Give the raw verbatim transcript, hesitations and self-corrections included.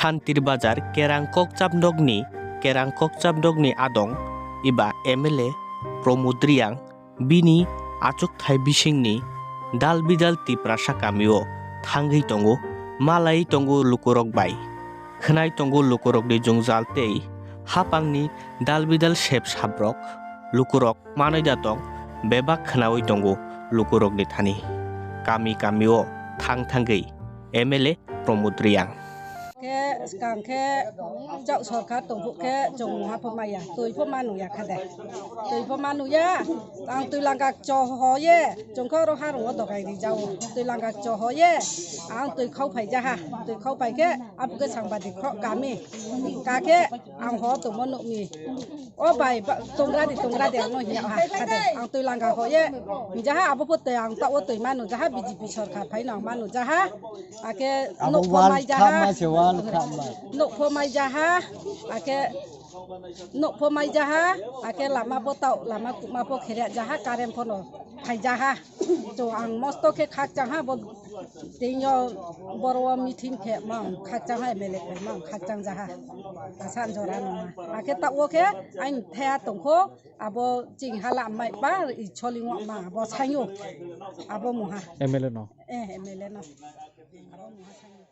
Santir Bazar Kerang Kokchap nokni, Kerang Kokchap nokni adong eba M L A Pramod Reang bini achukthai bisingni dal bidal Tiprasa kamio thangwi tongo, malai tongo lukurok bai. Khwnai tongo lukurokni jwngjal tei hapangni dal bidal sep saprok lukurok manwi da tong, bebak khwnawi tongo lukurokni thani. Kami kamio thang thangwi M L A Pramod Reang. Khe swkang khe chak sorkar tongphuk khe chwng muha pho maya, twi pho ma nungya kha de. Twi pho ma nungya, ang twi langka cho ho ye, chwng khe oro harung o dokai rijao. Twi langka cho ho ye, ang twi khau phai jaha, twi khau phai khe abo khe sangbadik kho kami. Ka khe ang ho tongmo nukni. O bai, ba, tongra di, tongra di, ang no hiya ha, ha de. Ang twi langka ho ye. Jaha abo pho twi ang ta o twi manu jaha B J P sorkar phai no manu jaha. Ake abo nok pho wal mai jaha. Khama se wal khama. Nok pho mai jaha. Ake nok pho mai jaha. Ake lama pho tau, lama kuma pho kheria jaha, current pho no phai jaha. To ang mosto khe khakchang ha bo teinyo boro meeting khe mang khakchang ha M L A khe mang khakchang jaha. Asan jora no ma. Ake ta o khe ain thaya tongkho abo ching hala mai ba i choli ngo ma abo sanyo. Abo muha. M L A no. Eh, M L A no. Abo muha sanyo.